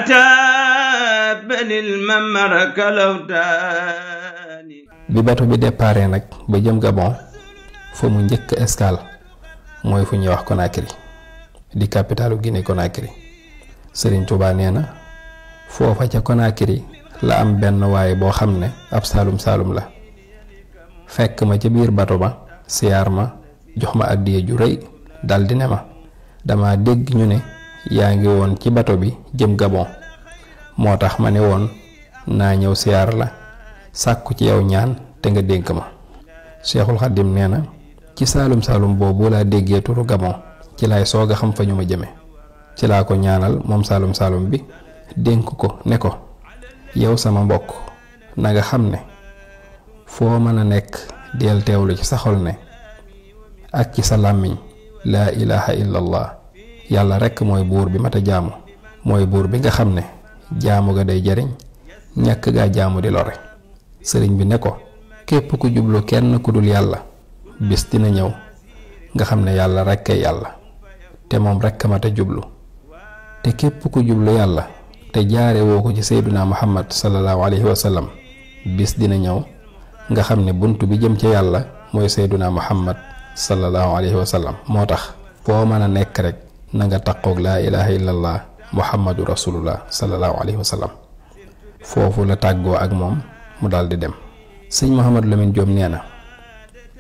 أتابني الممر كالأوتان. bi bato bi déparé nag ba jëm Gabon fa mu njëkk escale mooy fu ñuy wax Conakry di capitalu Guinée Conakry. Sëriñ Tuubaa nee na foofa ca Conakry la am benn waaye boo xam ne ab saalum saalum la, fekk ma ca biir bato ba siyaar ma jox ma addiya ju rëy daldi ne ma dama dégg ñu ne yaa ngi woon ci bato bi jëm Gabon, moo tax ma ne woon naa ñëw siyaar la sàkku ci yow ñaan te nga dénk ma. Cheikhul Khadim nee na ci saalum saalum boobu laa déggee turu Gabon ci laay soog a xam fa ñu ma jëme. ci laa ko ñaanal moom saalum saalum bi dénk ko ne ko yow sama mbokk na nga xam ne foo mën a nekk del teewlu ci sa xol ne ak ci sa làmmiñ laa ilaha illallah yàlla rekk mooy buur bi mata jaamu, mooy buur bi nga xam ne jaamu ga day jariñ ñàkk gaa jaamu di lore. sëriñ bi ne ko képp ku jublu kenn ku dul yàlla bis dina ñëw nga xam ne yàlla rekkay yàlla te moom rekk mata jublu, te képp ku jublu yàlla te jaare woo ko ci sayyiduna muhammad sallallahu alayhi wa sallam bis dina ñëw nga xam ne bunt bi jëm ci yàlla mooy sayyiduna muhammad sallallahu alayhi wa sallam. moo tax foo mën a nekk rek na nga taqoog laa ilaha illallah muhammadu rasulullah sallallahu alayhi wa sallam. foofu la tàggoo ak moom mu daldi dem. sëñ Mouhamadou Lamine Diop nee na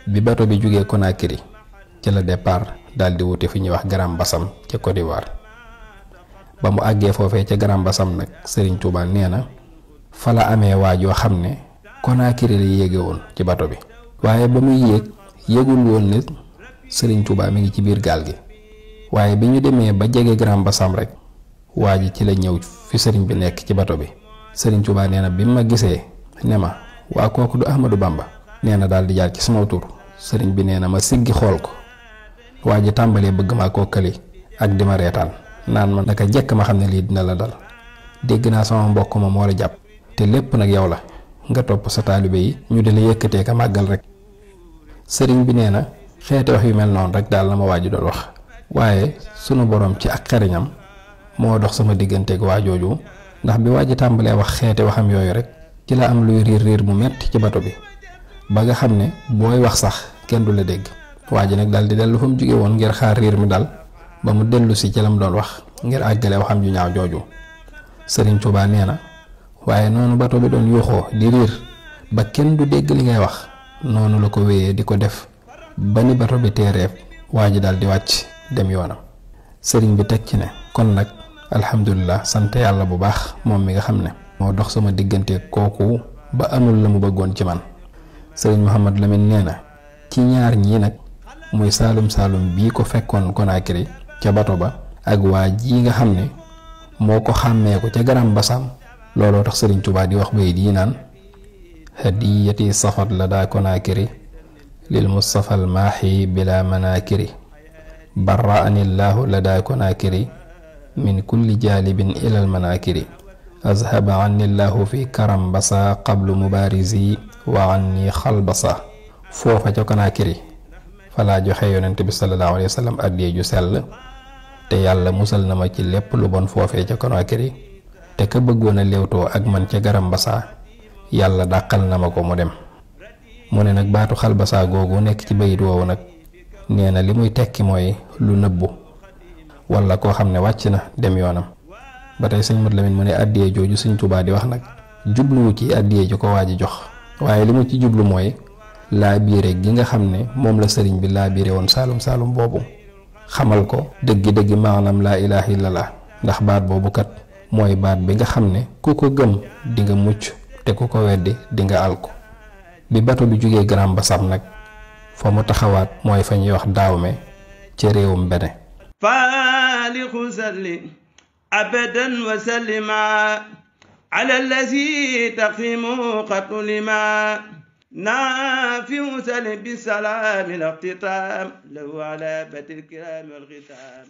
bi bato bi jógee Conakry ci la départ daldi wuti fi ñuy wax Grand Bassam ca Côte d'Ivoire. ba mu àggee foofee ca Grand Bassam nag Serigne Touba nee na fa la amee waajoo xam ne Conakry la yéege woon ci bato bi, waaye ba muy yéeg yégul woon ne Serigne Touba mi ngi ci biir gaal gi. waaye bi ñu demee ba jege Grand Bassam rek waa ji ci la ñëw fi sëriñ bi nekk ci bato bi. Serigne Touba nee na bi ma gisee ne ma waa kooku du Ahmadou Bamba, nee na daal di jaar ci sama tur. sëriñ bi nee na ma siggi xool ko, waa ji tàmbalee bëgg maa kookali ak di ma reetaan naan ma naka jekk ma xam ne lii dina la dal, dégg naa sama mbokk ma moo la jàpp te lépp nag yow la, nga topp sa taalibe yi ñu di la yëkkatee ka màggal rek. sëriñ bi nee na xeeti wax yu mel noonu rek daal la ma waa ji doon wax, waaye sunu borom ci ak xariñam moo dox sama digganteeg waa jooju, ndax bi waa ji tàmbalee wax xeeti waxam yooyu rek ci la am luy riir mu metti ci bato bi ba nga xam ne booy wax sax kenn du la dégg. waa ji nag daal di dellu fa mu jóge woon ngir xaar riir mi dal ba mu dellu si ci la mu doon wax ngir àggale waxam ju ñaaw jooju. Sëriñ Tuubaa nee na waaye noonu bato bi doon yuuxoo di riir ba kenn du dégg li ngay wax, noonu la ko wéyee di ko def ba ni bato bi teereef waa ji daal di wàcc dem yoonam. sëriñ bi teg ci ne kon nag alhamdulilah sant yàlla bu baax moom mi nga xam ne moo dox sama diggante kooku ba amul la mu bëggoon ci man. sëriñ Mouhamadou Lamine nee na ci ñaar ñii nag muy saalum saalum bii ko fekkoon Conakry ca bato ba ak waa ji nga xam ne moo ko xàmmee ko ca Grand Bassam, looloo tax sëriñ Tuubaa di wax bay di naan hadiyati safat la daa Conakry lil mustafa al maahi bila manakiri barraani llahu la daa Conakry min kulli jalibin ilal manakiri azhaba anni llahu fi karam basa qablu mubarisi wa anni xalbasa. foofa ca Conakry falaa joxe yonent bi sallallahu alayhi wa sallam addiya ju sell te yàlla musal na ma ci lépp lu bon foofee ca Conakry, te ka bëggoon a léewtoo ak man ca Garam Bassa yàlla dàqal na ma ko mu dem. mu ne nag baatu xalbasa googu nekk ci bayit woowu nag nee na li muy tekki mooy lu nëbbu wala koo xam ne wàcc na dem yoonam. ba tey sëñ Mat Lamin mu ne addiye jooju sëñ Tuubaa di wax nag jubluwu ci addiye ju ko waa ji jox, waaye li mu ci jublu mooy laa biire gi nga xam ne moom la sëriñ bi laa biire woon saalum saalum boobu, xamal ko dëggi-dëggi maanaam laa ilaaha illallah, ndax baat boobu kat mooy baat bi nga xam ne ku ko gëm di nga mucc te ku ko weddi di nga alko. bi bato bi jógee Grand Bassam nag fa mu taxawaat mooy fa ñuy wax Daawme ci réewum Bénin. faaliqu salli abadan wa sallima ala allazi taqimu qatulima نافع سلم بالسلام الاختتام له على بيت الكرام والختام